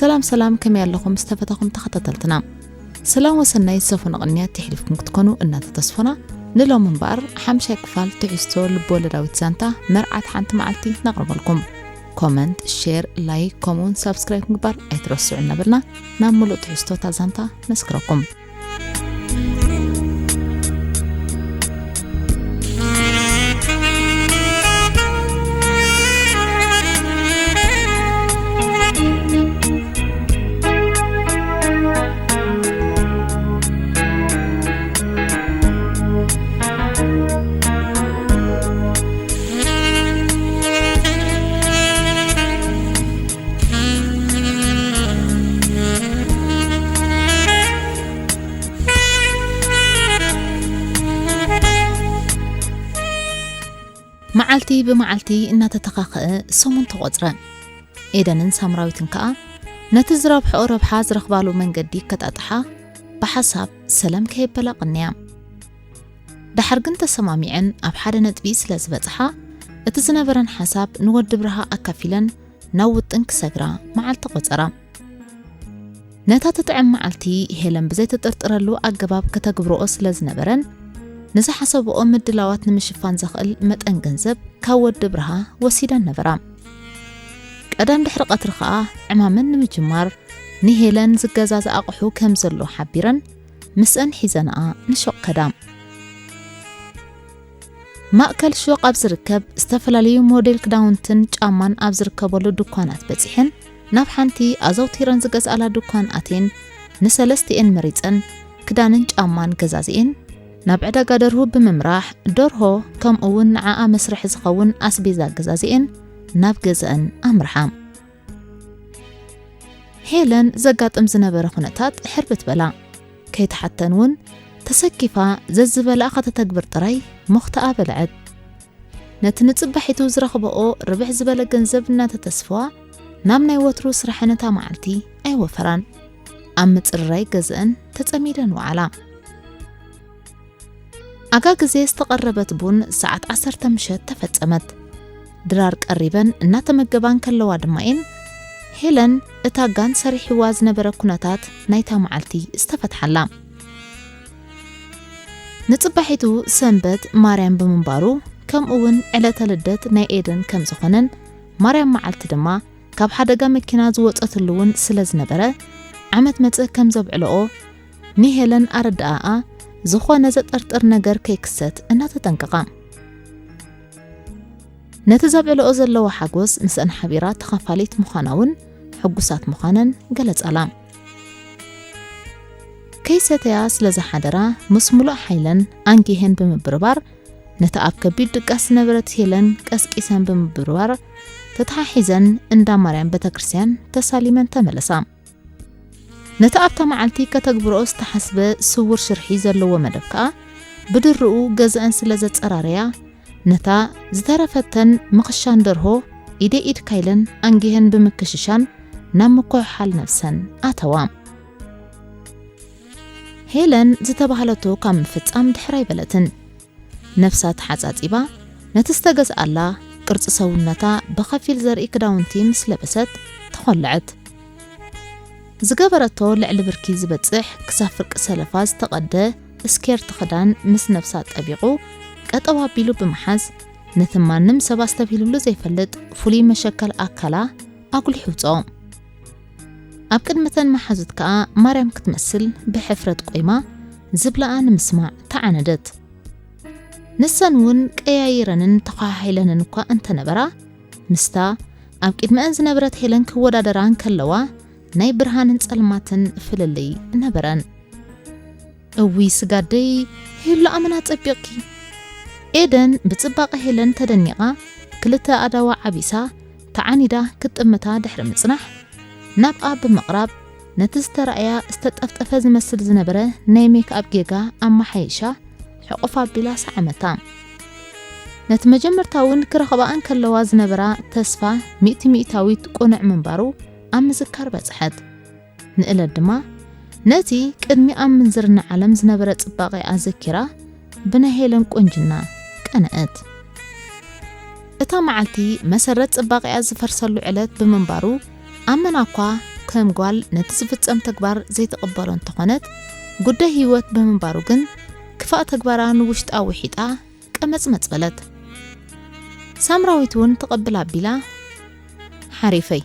ሰላም ሰላም፣ ከመይ ኣለኹም ዝተፈታኹም ተኸታተልትና? ሰላም ወሰናይ ዝሰፈኖ ቅንያት የሕሊፍኩም ክትኮኑ እናተተስፎና፣ ንሎም እምበኣር ሓምሻይ ክፋል ትሕዝቶ ልብወለዳዊት ዛንታ መርዓት ሓንቲ መዓልቲ ነቕርበልኩም። ኮመንት፣ ሼር፣ ላይክ ከምኡውን ሳብስክራይብ ምግባር ኣይትረስዑ እናበልና ናብ ሙሉእ ትሕዝቶ እታ ዛንታ ነስክረኩም። መዓልቲ ብመዓልቲ እናተተኻኸአ ሰሙን ተቖጽረ። ኤደንን ሳምራዊትን ከኣ ነቲ ዝረብሐኦ ረብሓ ዝረኽባሉ መንገዲ ከጣጥሓ ብሓሳብ ሰለም ከየበላ ቀንያ። ደሓር ግን ተሰማሚዐን ኣብ ሓደ ነጥቢ ስለ ዝበጽሓ፣ እቲ ዝነበረን ሓሳብ ንወዲ ብርሃ ኣካፊለን ናብ ውጥን ክሰግራ መዓልቲ ቆጸራ። ነታ ትጥዕም መዓልቲ ሄለን ብዘይትጥርጥረሉ ኣገባብ ከተግብርኦ ስለ ዝነበረን፣ ንዝሓሰብኦ ምድላዋት ንምሽፋን ዘኽእል መጠን ገንዘብ ካብ ወዲ ብርሃ ወሲደን ነበራ። ቀዳም ድሕሪ ቀትሪ ኸኣ ዕማመን ንምጅማር ንሄለን ዝገዛዝ ኣቕሑ ከም ዘሎ ሓቢረን ምስአን ሒዘንኣ ንሹቕ ከዳ። ማእከል ሹቕ ኣብ ዝርከብ ዝተፈላለዩ ሞዴል ክዳውንትን ጫማን ኣብ ዝርከበሉ ድኳናት በጺሐን ናብ ሓንቲ ኣዘውቲረን ዝገዝኣላ ድኳን ኣትየን ንሰለስቲኤን መሪጸን ክዳንን ጫማን ገዛዚኤን ናብ ዕዳጋ ደርሁ ብምምራሕ ደርሆ ከምኡ እውን ንዓኣ መስርሒ ዝኸውን ኣስቤዛ ገዛዚኤን ናብ ገዛእን ኣምርሓ። ሄለን ዘጋጥም ዝነበረ ኩነታት ሕርብት በላ። ከይተሓተን እውን ተሰኪፋ ዘዝበልኣ ከተተግብር ጥራይ ሞኽተኣ በልዐት። ነቲ ንጽባሒቱ ዝረኽበኦ ርብሕ ዝበለ ገንዘብ እናተተስፈዋ ናብ ናይ ወትሩ ስራሐን እታ መዓልቲ ኣይወፈራን። ኣብ ምጽርራይ ገዝአን ተጸሚደን ወዓላ። ኣጋ ግዜ ዝተቐረበት ቡን ሰዓት ዓሰርተ ምሸት ተፈጸመት። ድራር ቀሪበን እናተመገባ እንከለዋ ድማ እየን ሄለን እታ ጋን ሰሪሕዋ ዝነበረ ኩነታት ናይታ መዓልቲ ዝተፈትሓላ። ንጽባሒቱ ሰንበት ማርያም ብምንባሩ፣ ከምኡ እውን ዕለተ ልደት ናይ ኤደን ከም ዝኾነን ማርያም መዓልቲ ድማ ካብ ሓደጋ መኪና ዝወጸትሉ እውን ስለ ዝነበረ፣ ዓመት መጽእ ከም ዘብዕልኦ ንሄለን ኣረድኣኣ፣ ዝኾነ ዘጠርጥር ነገር ከይክሰት እናተጠንቀቓ። ነቲ ዘብዕልኦ ዘለዋ ሓጎስ ምስአን ሓቢራ ተኻፋሊት ምዃና እውን ሕጉሳት ምዃነን ገለጻላ። ከይሰተያ ስለ ዝሓደራ፣ ምስ ሙሉእ ሓይለን ኣንጊሀን ብምብርባር፣ ነታ ኣብ ከቢድ ድቃስ ዝነበረት ሄለን ቀስቂሰን ብምብርባር፣ ተተሓሒዘን እንዳ ማርያም ቤተክርስትያን ተሳሊመን ተመለሳ። ነቲ ኣብታ መዓልቲ ከተግብርኦ ዝተሓስበ ስዉር ሽርሒ ዘለዎ መደብ ከኣ ብድርኡ ገዝአን ስለ ዘጸራረያ፣ ነታ ዝተረፈተን ምኽሻን ደርሆ ኢደይ ኢድካ ኢለን ኣንጊሀን ብምክሽሻን ናብ ምኩሕሓል ነብሰን ኣተዋ። ሄለን ዝተባህለቶ ካብ ምፍጻም ድሕር ኣይበለትን። ነብሳ ተሓጻጺባ፣ ነቲ ዝተገዝኣላ ቅርጺ ሰውነታ ብኸፊል ዘርኢ ክዳውንቲ ምስ ለበሰት ተኾለዐት። ዝገበረቶ ልዕሊ ብርኪ ዝበጽሕ ክሳብ ፍርቂ ሰለፋ ዝተቐደ ስኬርት ክዳን ምስ ነብሳ ጠቢቑ ቀጠው ኣቢሉ ብምሓዝ፣ ነቲ ማንም ሰብ ኣስተብሂሉሉ ዘይፈልጥ ፍሉይ መሸከል ኣካላ ኣጉሊሑ ውጽኦ። ኣብ ቅድሚ እተን መሓዙት ከኣ ማርያም ክትመስል ብሕፍረት ቆይማ ዝብላኣ ንምስማዕ ተዓነደት። ንሰን እውን ቀያይረንን ተኸሓሒለንን እኳ እንተነበራ፣ ምስታ ኣብ ቅድመአን ዝነበረት ሄለን ክወዳደራ እንከለዋ፣ ናይ ብርሃንን ጸልማትን ፍልልይ ነበረን። እውይ ስጋደይ፣ ሄሉ ኣመና ጸቢቕኪ። ኤደን ብጽባቐ ሄለን ተደኒቓ፣ ክልተ ኣእዳዋ ዓቢሳ፣ ተዓኒዳ ክትጥምታ ድሕሪ ምጽናሕ፣ ናብኣ ብምቕራብ፣ ነቲ ዝተራእያ ዝተጠፍጠፈ ዝመስል ዝነበረ ናይ ሜክኣፕ ጌጋ ኣመሓይሻ፣ ሕቑፍ ኣቢላ ሰዓመታ። ነቲ መጀመርታ እውን ክረኽብኣ እንከለዋ ዝነበራ ተስፋ ሚእቲ ሚእታዊት ቅኑዕ ምንባሩ ኣብ ምዝካር በጽሐት። ንእለት ድማ ነቲ ቅድሚ ኣብ ምንዝርና ዓለም ዝነበረ ጽባቐኣ ዘኪራ፣ ብናይ ሄለን ቁንጅና ቀንአት። እታ መዓልቲ መሰረት ጽባቐኣ ዝፈርሰሉ ዕለት ብምንባሩ፣ ኣመና እኳ ከም ጓል ነቲ ዝፍጸም ተግባር ዘይትቕበሎ እንተኾነት፣ ጉዳይ ህይወት ብምንባሩ ግን ክፋእ ተግባራ ንውሽጣ ውሒጣ ቀመጽመጽ በለት። ሳምራዊት እውን ትቕብል ኣቢላ፣ ሓሪፈይ፣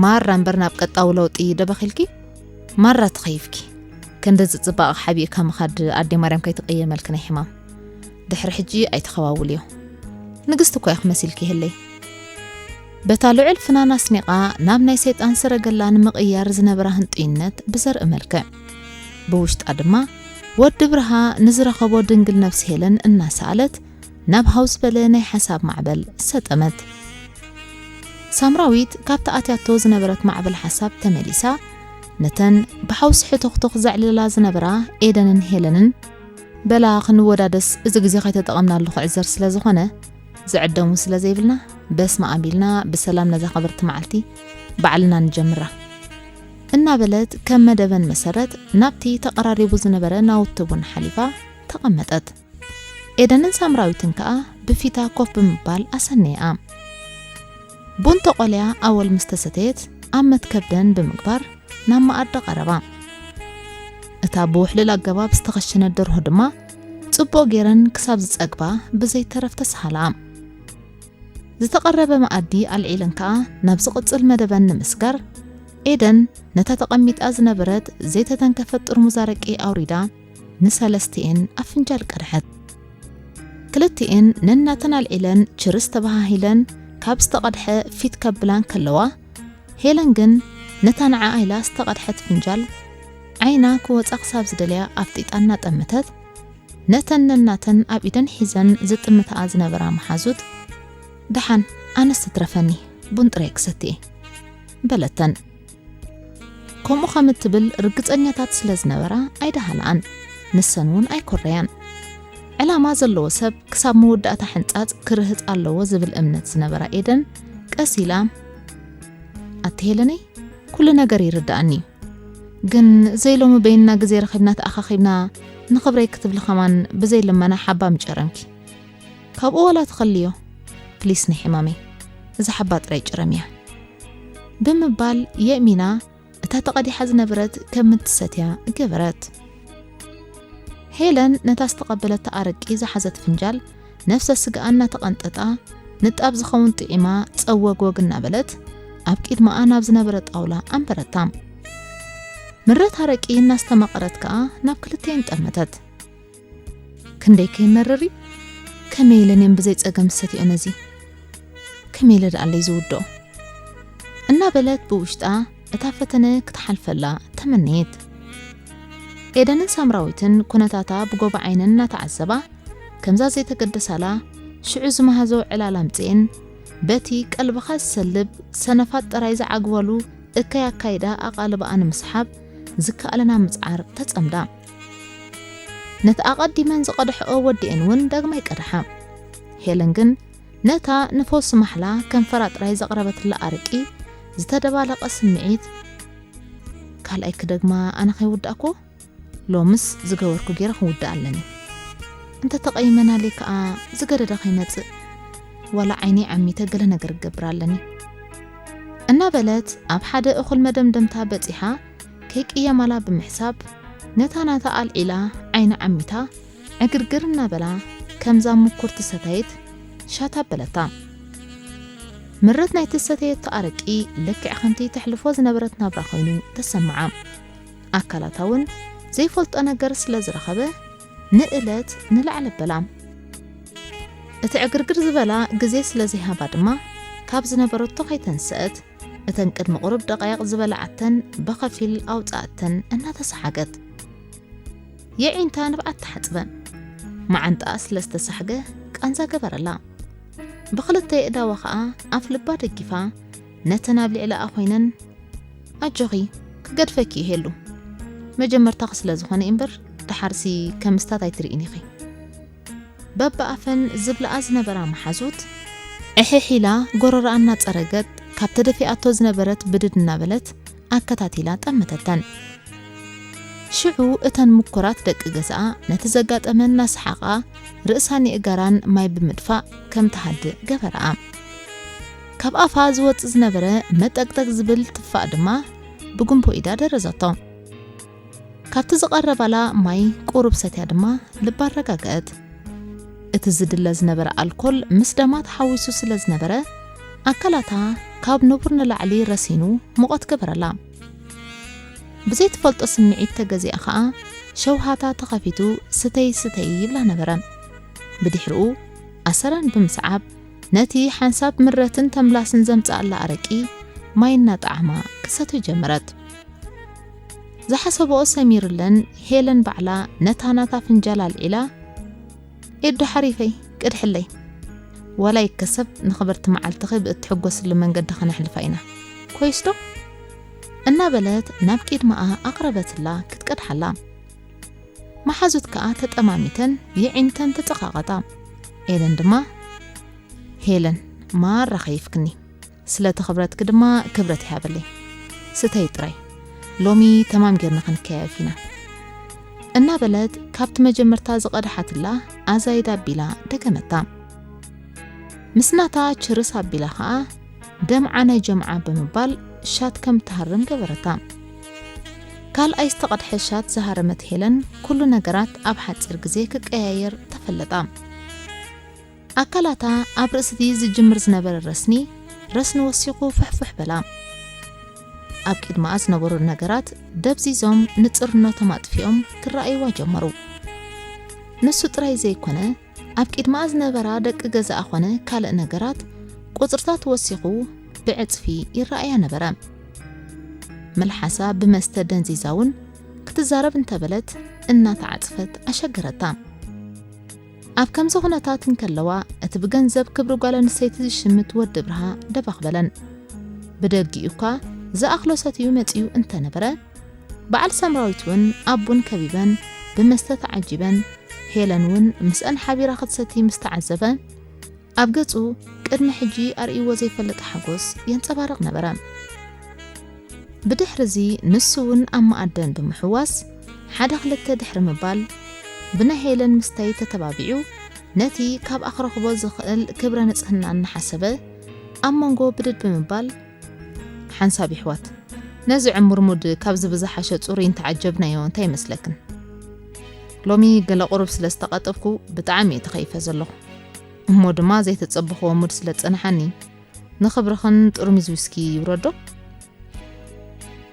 ማራ እምበር ናብ ቀጣዊ ለውጢ ደበኺልኪ፣ ማራ ተኸይፍኪ። ክንድዚ ጽባቐ ሓቢእካ ምኻድ ኣዴ ማርያም ከይትቕየመልኪ ናይ ሕማም። ድሕሪ ሕጂ ኣይተኸዋውልዮ። ንግስቲ እኮ ኢኺ መሲልኪ ይህለይ። በታ ልዑል ፍናን ኣስኒቓ ናብ ናይ ሰይጣን ሰረገላ ንምቕያር ዝነበራ ህንጡይነት ብዘርኢ መልክዕ፣ ብውሽጣ ድማ ወዲ ብርሃ ንዝረኸቦ ድንግል ነፍሲ ሄለን እናሰኣለት ናብ ሃው ዝበለ ናይ ሓሳብ ማዕበል ሰጠመት። ሳምራዊት ካብቲ ኣትያቶ ዝነበረት ማዕበል ሓሳብ ተመሊሳ፣ ነተን ብሓውሲ ሕቶኽቶኽ ዘዕልላ ዝነበራ ኤደንን ሄለንን፣ በላ ክንወዳደስ፣ እዚ ግዜ ከይተጠቐምናሉ ክዕዘር ስለ ዝኾነ፣ ዝዕደሙ ስለ ዘይብልና፣ በስመ ኣብ ኢልና ብሰላም ነዛ ክብርቲ መዓልቲ ባዕልና ንጀምራ፣ እናበለት ከም መደበን መሰረት ናብቲ ተቐራሪቡ ዝነበረ ናውቲ ቡን ሓሊፋ ተቐመጠት። ኤደንን ሳምራዊትን ከኣ ብፊታ ኮፍ ብምባል ኣሰነያ። ቡን ተቖልያ ኣወል ምስ ተሰተየት ኣብ መትከብደን ብምግባር ናብ መኣዲ ቀረባ። እታ ብውሕሉል ኣገባብ ዝተኸሸነት ደርሆ ድማ ጽቡቕ ጌረን ክሳብ ዝጸግባ ብዘይተረፍ ተሳሃላ። ዝተቐረበ መኣዲ ኣልዒለን ከኣ ናብ ዝቕጽል መደበን ንምስጋር፣ ኤደን ነታ ተቐሚጣ ዝነበረት ዘይተተንከፈት ጥርሙዝ ኣረቂ ኣውሪዳ ንሰለስቲኤን ኣብ ፍንጃል ቀድሐት። ክልቲኤን ነናተን ኣልዒለን ችርስ ተበሃሂለን ካብ ዝተቐድሐ ፊት ከብላ እንከለዋ፣ ሄለን ግን ነታ ንዓኣ ኢላ ዝተቐድሐት ፍንጃል ዓይና ክወጻ ክሳብ ዝደልያ ኣፍጢጣ እናጠመተት፣ ነተን ነናተን ኣብ ኢደን ሒዘን ዝጥምታኣ ዝነበራ መሓዙት፣ "ደሓን ኣነስ ትትረፈኒ፣ ቡን ጥራይ ክሰቲ እየ" በለተን። ከምኡ ከም እትብል ርግጸኛታት ስለ ዝነበራ ኣይደሃልኣን፣ ንሰን እውን ኣይኮረያን። ዕላማ ዘለዎ ሰብ ክሳብ መወዳእታ ሕንጻጽ ክርህጽ ኣለዎ ዝብል እምነት ዝነበራ ኤደን ቀስ ኢላ፣ "ኣቲ ሄለነይ፣ ኩሉ ነገር ይርድኣኒ እዩ። ግን ዘይሎሚ በይንና ግዜ ረኺብና ተኣኻኺብና ንኽብረይ ክትብሊ ከማን ብዘይ ልመና ሓባ ምጨረምኪ። ካብኡ ዋላ ትኸልዮ፣ ፕሊስ ናይ ሕማመይ፣ እዛ ሓባ ጥራይ ጭረምያ" ብምባል የእሚና እታ ተቐዲሓ ዝነበረት ከም እትሰትያ ገበረት። ሄለን ነታ ዝተቐበለታ ኣረቂ ዝሓዘት ፍንጃል ነፍሰ ስጋኣ እናተቐንጠጣ፣ ንጣብ ዝኸውን ጥዒማ ጸወግወግ እናበለት ኣብ ቅድመኣ ናብ ዝነበረ ጣውላ ኣንበረታ። ምረት ኣረቂ እናስተማቐረት ከኣ ናብ ክልቲኤን ጠመተት። "ክንደይ ከይመርር እዩ? ከመይ ኢለን እየን ብዘይ ጸገም ዝሰትዮ ነዚ? ከመይ ኢለ ደኣለይ ዝውድኦ?" እናበለት ብውሽጣ እታ ፈተነ ክትሓልፈላ ተመነየት። ኤደንን ሳምራዊትን ኩነታታ ብጎቦ ዓይነን እናተዓዘባ፣ ከምዛ ዘይተገደሳላ ሽዑ ዝመሃዞ ዕላል ኣምጽኤን፣ በቲ ቀልብኻ ዝሰልብ ሰነፋት ጥራይ ዝዓግበሉ እከይ ኣካይዳ ኣቓልባኣ ንምስሓብ ዝከኣለና ምጽዓር ተጸምዳ። ነቲ ኣቐዲመን ዝቐድሐኦ ወዲኤን እውን ዳግማይ ቀድሓ። ሄለን ግን ነታ ንፈውሲ ማሕላ ከንፈራ ጥራይ ዘቕረበትላ ኣረቂ ዝተደባለቐ ስምዒት፣ "ካልኣይ ክደግማ ኣነ ከይውዳእኩ፣ ሎምስ ዝገበርኩ ገይረ ክውዳእ ኣለኒ። እንተ ተቐይመናለይ ከኣ ዝገደደ ከይመጽእ፣ ዋላ ዓይነይ ዓሚተ ገለ ነገር ክገብር ኣለኒ" እናበለት ኣብ ሓደ እኹል መደምደምታ በጺሓ፣ ከይቅየማላ ብምሕሳብ፣ ነታ ናታ ኣልዒላ ዓይና ዓሚታ፣ ዕግርግር እናበላ፣ ከምዛ ምኩርቲ ሰታይት ሻት ኣበለታ። ምረት ናይቲ ዝሰተየቶ ኣረቂ ልክዕ ከምቲ ተሕልፎ ዝነበረት ናብራ ኮይኑ ተሰምዓ። ኣካላታ እውን ዘይፈልጦ ነገር ስለ ዝረኸበ፣ ንእለት ንላዕሊ ኣበላ። እቲ ዕግርግር ዝበላ ግዜ ስለ ዘይሃባ ድማ፣ ካብ ዝነበረቶ ከይተንስአት፣ እተን ቅድሚ ቁሩብ ደቃይቕ ዝበልዓተን ብኸፊል ኣውጽኣተን እናተሰሓገት። የዒንታ ንብዓት ተሓጽበ። መዓንጣኣ ስለ ዝተሳሕገ ቃንዛ ገበረላ። ብኽልተ የእዳዋ ኸኣ ኣፍ ልባ ደጊፋ ነተን ኣብ ልዕሊኣ ኮይነን፣ "ኣጆኺ፣ ክገድፈኪ እዩ ሄሉ። መጀመርታኺ ስለ ዝኾነ እምበር፣ ደሓርሲ ከም ምስታት ኣይትርእይን ኢኺ" በብኣፈን ዝብልኣ ዝነበራ መሓዙት፣ ዕሕሕ ኢላ ጎረሮኣ እናጸረገት፣ ካብ ተደፊኣቶ ዝነበረት ብድድ እናበለት ኣከታቲላ ጠመተተን። ሽዑ እተን ምኩራት ደቂ ገዝኣ ነቲ ዘጋጠመን እናሰሓቓ፣ ርእሳን የእጋራን ማይ ብምድፋእ ከም ትሃድእ ገበረኣ። ካብ ኣፋ ዝወጽእ ዝነበረ መጠቅጠቅ ዝብል ትፋእ ድማ ብጉንቦ ኢዳ ደረዘቶ። ካብቲ ዝቐረባላ ማይ ቁሩብ ሰትያ ድማ ልባ ኣረጋግአት። እቲ ዝድለ ዝነበረ ኣልኮል ምስ ደማ ተሓዊሱ ስለ ዝነበረ፣ ኣካላታ ካብ ንቡር ንላዕሊ ረሲኑ ሙቐት ገበረላ። ብዘይትፈልጦ ስምዒት ተገዚኣ ኸኣ ሸውሃታ ተኸፊቱ ስተይ ስተይ ይብላ ነበረ። ብድሕሪኡ ኣሰራን ብምስዓብ ነቲ ሓንሳብ ምረትን ተምላስን ዘምጽኣላ ኣረቂ ማይ እናጠዓማ ክሰትዮ ጀመረት። ዝሓሰብኦ ሰሚሩለን ሄለን ባዕላ ነታ ናታ ፍንጃል ኣልዒላ፣ "ኤዶ ሓሪፈይ ቅድሕለይ፣ ዋላ ይከሰብ ንኽብርቲ መዓልትኺ ብእትሕጎስሉ መንገዲ ኸነሕልፋ ኢና፣ ኮይስዶ?" እናበለት ናብ ቂድማኣ ኣቕረበትላ ክትቀድሓላ። መሓዙት ከኣ ተጠማሚተን የዒንተን ተጸቓቐጣ። ኤደን ድማ፣ "ሄለን፣ ማራ ኸይፍክኒ፣ ስለቲ ኽብረትኪ ድማ ክብረት ይሃበለይ። ስተይ ጥራይ፣ ሎሚ ተማም ጌርና ኽንከያየፍ ኢና" እናበለት ካብቲ መጀመርታ ዝቐድሓትላ ኣዛይዳ ኣቢላ ደገመታ። ምስ ናታ ችርስ ኣቢላ ኸኣ ደምዓ ናይ ጀምዓ ብምባል ሻት ከም ትሃርም ገበረታ። ካልኣይ ዝተቐድሐ ሻት ዝሃረመት ሄለን ኩሉ ነገራት ኣብ ሓጺር ግዜ ክቀያየር ተፈለጣ። ኣካላታ ኣብ ርእሲ እቲ ዝጅምር ዝነበረ ረስኒ፣ ረስኒ ወሲኹ ፍሕፍሕ በላ። ኣብ ቅድመኣ ዝነበሩ ነገራት ደብዚዞም ንጽርነቶም ኣጥፊኦም ክረኣይዋ ጀመሩ። ንሱ ጥራይ ዘይኮነ፣ ኣብ ቅድመኣ ዝነበራ ደቂ ገዛኣ ኾነ ካልእ ነገራት ቁጽርታት ወሲኹ ብዕጽፊ ይረኣያ ነበረ። መልሓሳ ብመስተ ደንዚዛ እውን ክትዛረብ እንተበለት እናተዓጽፈት ኣሸገረታ። ኣብ ከምዚ ኩነታት እንከለዋ፣ እቲ ብገንዘብ ክብሪ ጓል ኣንስተይቲ ዝሽምት ወዲ ብርሃ ደባኽ በለን። ብደጊኡ እኳ ዝኣኽሎ ሰትዩ መጺኡ እንተነበረ፣ በዓል ሳምራዊት እውን ኣብ ቡን ከቢበን ብመስተ ተዓጂበን፣ ሄለን እውን ምስአን ሓቢራ ክትሰቲ ምስ ተዓዘበ፣ ኣብ ገጹ ቅድሚ ሕጂ ኣርእይዎ ዘይፈልጥ ሓጎስ የንጸባርቕ ነበረ። ብድሕሪ እዚ ንሱ እውን ኣብ መኣደን ብምሕዋስ፣ ሓደ ክልተ ድሕሪ ምባል፣ ብናይ ሄለን ምስታይ ተተባቢዑ፣ ነቲ ካብኣ ክረኽቦ ዝኽእል ክብረ ንጽህና እናሓሰበ፣ ኣብ መንጎ ብድድ ብምባል፣ ሓንሳብ ይሕዋት፣ ነዚ ዕሙር ሙድ ካብዚ ብዝሓሸ ጽሩይ እንተዓጀብናዮ እንታይ ይመስለክን? ሎሚ ገለ ቁሩብ ስለ ዝተቐጠፍኩ ብጣዕሚ እየ ተኸይፈ ዘለኹ። እሞ ድማ ዘይተጸበኽዎ ሙድ ስለ ዝጸንሓኒ፣ ንኽብርኽን ጥርሙዝ ዊስኪ ይውረዶ?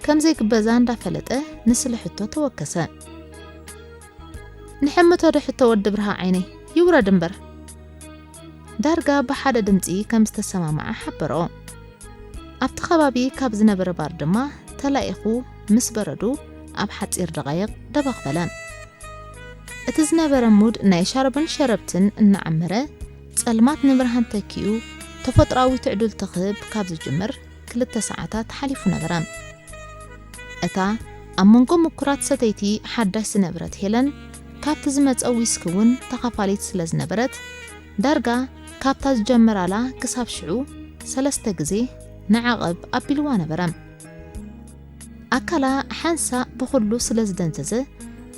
ከም ዘይግበዛ እንዳፈለጠ ንስለ ሕቶ ተወከሰ። ንሕምቶ ዶ ሕቶ ወዲ ብርሃ ዓይነይ? ይውረድ እምበር። ዳርጋ ብሓደ ድምጺ ከም ዝተሰማምዓ ሓበሮ። ኣብቲ ከባቢ ካብ ዝነበረ ባር ድማ ተላኢኹ ምስ በረዱ ኣብ ሓጺር ደቓይቕ ደባኽ በለ። እቲ ዝነበረ ሙድ ናይ ሻርብን ሸረብትን እናዓመረ፣ ጸልማት ንብርሃን ተኪኡ፣ ተፈጥሮኣዊ ትዕድልቲ ክህብ ካብ ዝጅምር ክልተ ሰዓታት ሓሊፉ ነበረ። እታ ኣብ መንጎ ምኩራት ሰተይቲ ሓዳሽ ዝነበረት ሄለን፣ ካብቲ ዝመጸ ዊስኪ እውን ተኻፋሊት ስለ ዝነበረት፣ ዳርጋ ካብታ ዝጀመራላ ክሳብ ሽዑ ሰለስተ ግዜ ንዓቐብ ኣቢልዋ ነበረ። ኣካላ ሓንሳእ ብኹሉ ስለ ዝደንዘዘ፣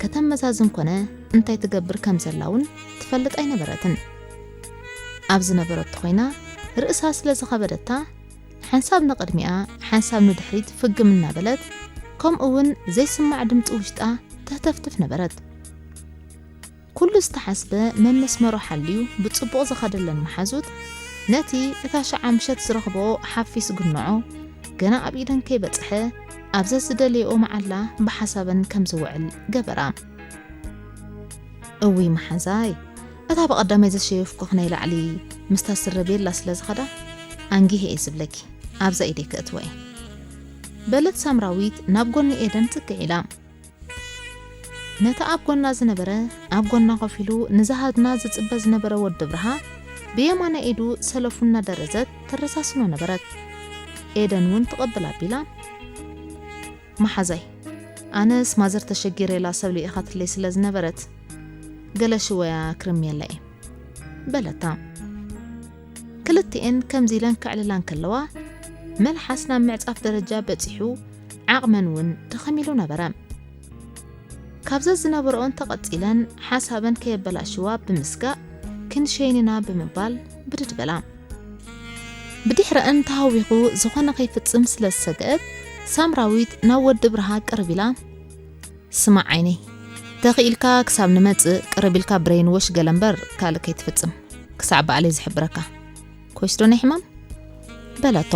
ከተመዛዝን ኮነ እንታይ ትገብር ከም ዘላ እውን ትፈልጥ ኣይነበረትን። ኣብ ዝነበረቶ ኮይና፣ ርእሳ ስለ ዝኸበደታ፣ ሓንሳብ ንቕድሚኣ፣ ሓንሳብ ንድሕሪት ፍግም እናበለት፣ ከምኡ እውን ዘይስማዕ ድምጺ ውሽጣ ተህተፍትፍ ነበረት። ኩሉ ዝተሓስበ መመስመሮ ሓልዩ ብጽቡቕ ዝኸደለን መሓዙት፣ ነቲ እታ ሸዓ ምሸት ዝረኽቦ ሓፊስ ግንዖ፣ ገና ኣብ ኢደን ከይበጽሐ፣ ኣብ ዘዝደለየኦ መዓላ ብሓሳበን ከም ዝውዕል ገበራ። እውይ መሓዛይ፣ እታ ብቐዳማይ ዘሸየፍኩኽ ናይ ላዕሊ ምስታ ስረ ቤላ ስለ ዝኸዳ፣ ኣንጊሀ እየ ዝብለኪ፣ ኣብዛ ኢደይ ከእትዋ እየ። በለት ሳምራዊት ናብ ጎኒ ኤደን ጽግዕ ኢላ። ነቲ ኣብ ጎና ዝነበረ፣ ኣብ ጎና ኮፍ ኢሉ ንዝሃድና ዝጽበ ዝነበረ ወዲ ብርሃ፣ ብየማናይ ኢዱ ሰለፉ እናደረዘት ተረሳስኖ ነበረት። ኤደን እውን ትቕብል ኣቢላ፣ መሓዛይ፣ ኣነስ ማዘር ተሸጊረ ኢላ ሰብ ልኢኻትለይ ስለ ዝነበረት፣ ገለ ሽወያ ክርምየላ እየ፣ በለታ። ክልቲኤን ከምዚ ኢለን ክዕልላ እንከለዋ፣ መልሓስ ናብ ምዕጻፍ ደረጃ በጺሑ፣ ዓቕመን እውን ድኽም ኢሉ ነበረ። ካብዘ ዝነበረኦን ተቐጺለን ሓሳበን ከየበላሽዋ ብምስጋእ፣ ክንሸይን ኢና ብምባል ብድድ በላ። ብድሕረአን ተሃዊኹ ዝኾነ ከይፍጽም ስለ ዝሰግአት፣ ሳምራዊት ናብ ወዲ ብርሃ ቅርብ ኢላ፣ "ስማዕ ዓይነይ፣ ተኽኢልካ ክሳብ ንመጽእ ቅርብ ኢልካ ብሬን ወሽ ገለ እምበር ካልእ ከይትፍጽም፣ ክሳዕ ባዕለይ ዝሕብረካ። ኮይስዶ ናይ ሕማም?" በለቶ።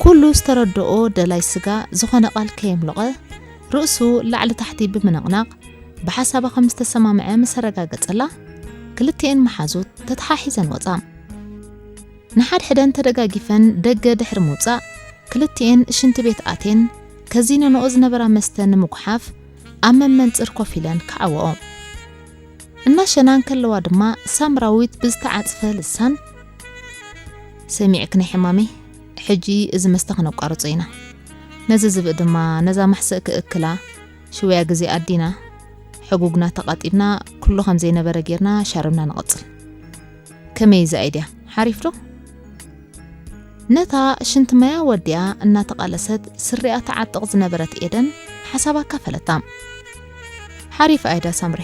ኩሉ ዝተረድኦ ደላይ ስጋ ዝኾነ ቃል ከየምለቐ፣ ርእሱ ላዕሊ ታሕቲ ብምንቕናቕ፣ ብሓሳባ ከም ዝተሰማምዐ ምስ ኣረጋገጸላ፣ ክልቲኤን መሓዙት ተተሓሒዘን ወጻ። ንሓድሕደን ተደጋጊፈን ደገ ድሕሪ ምውጻእ፣ ክልቲኤን ሽንቲ ቤት ኣቴን፣ ከዚነንኦ ዝነበራ መስተ ንምጉሓፍ ኣብ መመንጽር ኮፍ ኢለን ክዓወኦ። እናሸና እንከለዋ ድማ ሳምራዊት ብዝተዓጽፈ ልሳን፣ "ሰሚዕክኒ ሕማመይ፣ ሕጂ እዚ መስተ ክነቋርጾ ኢና። ነዚ ዝብኢ ድማ ነዛ ማሕሰእ ክእክላ ሽውያ ግዜ ኣዲና፣ ሕጉግና ተቓጢብና፣ ኩሉ ከም ዘይነበረ ጌርና ሻርብና ንቐጽል። ከመይ እዚ ኣይድያ? ሓሪፍ ዶ?" ነታ ሽንቲ ማያ ወዲኣ እናተቓለሰት ስሪኣ ተዓጥቕ ዝነበረት ኤደን ሓሳባ ኣካፈለታ። "ሓሪፍ ኣይዳ ሳምሪ።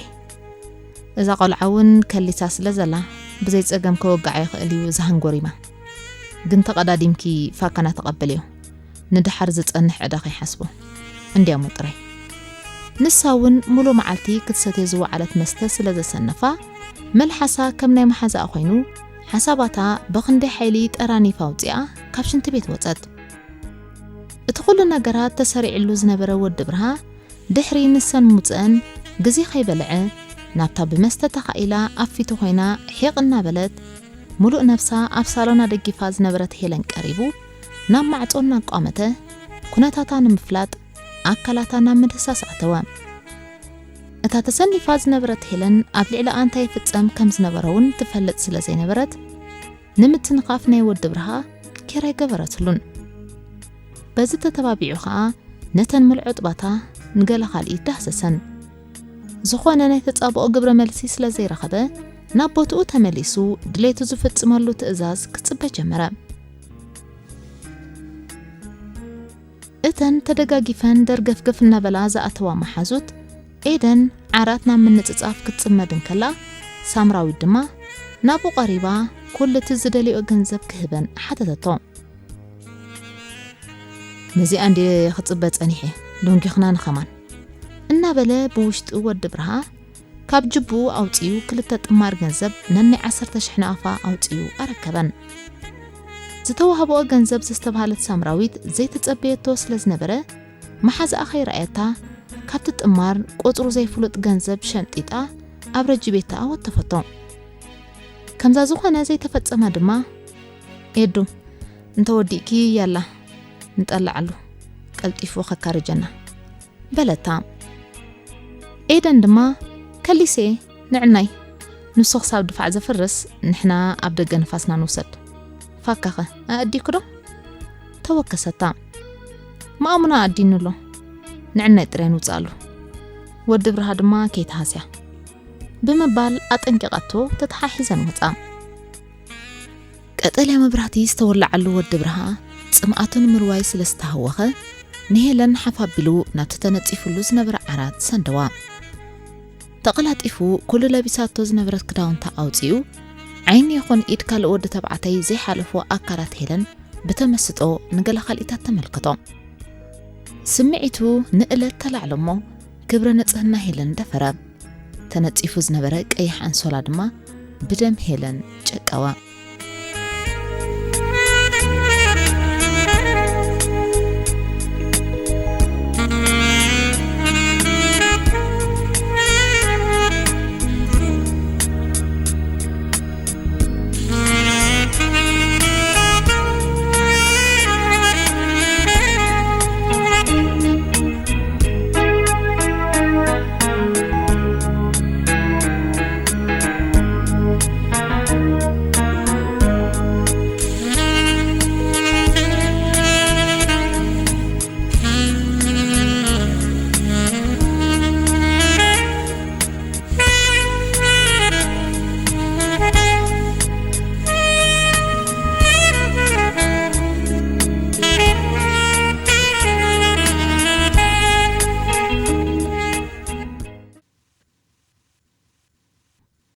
እዛ ቆልዓ እውን ከሊሳ ስለ ዘላ፣ ብዘይ ጸገም ከወግዓ ይኽእል እዩ እዛ ሃንጎሪማ። ግን ተቐዳዲምኪ ፋካና ተቐበልዮ። ንደሓር ዝጸንሕ ዕዳ ከይሓስቦ። እንድያሞ ጥራይ." ንሳ እውን ሙሉ መዓልቲ ክትሰትዮ ዝወዓለት መስተ ስለ ዘሰነፋ፣ መልሓሳ ከም ናይ መሓዛኣ ኮይኑ፣ ሓሳባታ ብኽንደይ ሓይሊ ጠራኒፋ ኣውጺኣ ካብ ሽንቲ ቤት ወጸት። እቲ ኩሉ ነገራት ተሰሪዕሉ ዝነበረ ወዲ ብርሃ፣ ድሕሪ ንሰን ምውጽአን ግዜ ከይበልዐ፣ ናብታ ብመስተ ተኻኢላ ኣብ ፊቱ ኮይና ሒቕ እናበለት፣ ሙሉእ ነብሳ ኣብ ሳሎን ኣደጊፋ ዝነበረት ሄለን ቀሪቡ፣ ናብ ማዕጾ እናቋመተ፣ ኩነታታ ንምፍላጥ ኣካላታ ናብ ምድህሳስ ኣተወ። እታ ተሰኒፋ ዝነበረት ሄለን ኣብ ልዕሊኣ እንታይ ይፍጸም ከም ዝነበረ እውን ትፈልጥ ስለ ዘይነበረት፣ ንምትንኻፍ ናይ ወዲ ብርሃ ኬር ኣይገበረትሉን። በዚ ተተባቢዑ ኸኣ ነተን ምልዑ ጡባታ ንገለ ካልእ ዳህሰሰን። ዝኾነ ናይ ተጻብኦ ግብረ መልሲ ስለ ዘይረኸበ፣ ናብ ቦትኡ ተመሊሱ ድሌቱ ዝፍጽመሉ ትእዛዝ ክጽበ ጀመረ። እተን ተደጋጊፈን ደርገፍገፍ እናበላ ዝኣተዋ መሓዙት፣ ኤደን ዓራት ናብ ምንጽጻፍ ክትጽመድ እንከላ፣ ሳምራዊት ድማ ናብኡ ቀሪባ ኩሉ እቲ ዝደልዮ ገንዘብ ክህበን ሓተተቶ። "ነዚኣ እንድየ ክጽበ ጸኒሐ፣ ደንጊኽናኒ ኸማን" እናበለ ብውሽጡ ወዲ ብርሃ ካብ ጅብኡ ኣውጺኡ ክልተ ጥማር ገንዘብ ነናይ ዓሰርተ ሽሕ ናቕፋ ኣውጺኡ ኣረከበን። ዝተዋህበኦ ገንዘብ ዘስተብሃለት ሳምራዊት ዘይተጸበየቶ ስለ ዝነበረ፣ መሓዛኣ ከይረኣየታ ካብቲ ጥማር ቁጽሩ ዘይፍሉጥ ገንዘብ ሸምጢጣ ኣብ ረጂ ቤታ ኣወተፈቶ። ከምዛ ዝኾነ ዘይተፈጸመ ድማ፣ "ኤዱ፣ እንተወዲእኪ ያላ ንጠልዓሉ፣ ቀልጢፉ ከካርጀና" በለታ። ኤደን ድማ፣ "ከሊሴ፣ ንዕናይ፣ ንሱ ክሳብ ድፋዕ ዘፍርስ ንሕና ኣብ ደገ ንፋስና ንውሰድ። ፋካኸ ኣእዲኩ ዶ?" ተወከሰታ። "ማእሙና ኣዲኑ ኣሎ፣ ንዕናይ ጥራይ ንውጽኣሉ። ወዲ ብርሃ ድማ ከይትሃስያ" ብምባል ኣጠንቂቓቶ ተተሓሒዘን ወጻ። ቀጠልያ መብራህቲ ዝተወለዓሉ ወዲ ብርሃ ጽምኣቱ ንምርዋይ ስለ ዝተሃወኸ፣ ንሄለን ሓፍ ኣቢሉ ናብቲ ተነጺፉሉ ዝነበረ ዓራት ሰንደዋ። ተቐላጢፉ ኩሉ ለቢሳቶ ዝነበረት ክዳውንታ ኣውጺኡ፣ ዓይኒ ይኹን ኢድ ካልእ ወዲ ተባዕታይ ዘይሓለፎ ኣካላት ሄለን ብተመስጦ ንገለ ካልኢታት ተመልከቶ። ስምዒቱ ንእለት ተላዕሎ እሞ፣ ክብረ ንጽህና ሄለን ደፈረ። ተነጺፉ ዝነበረ ቀይሕ ኣንሶላ ድማ ብደም ሄለን ጨቀወ።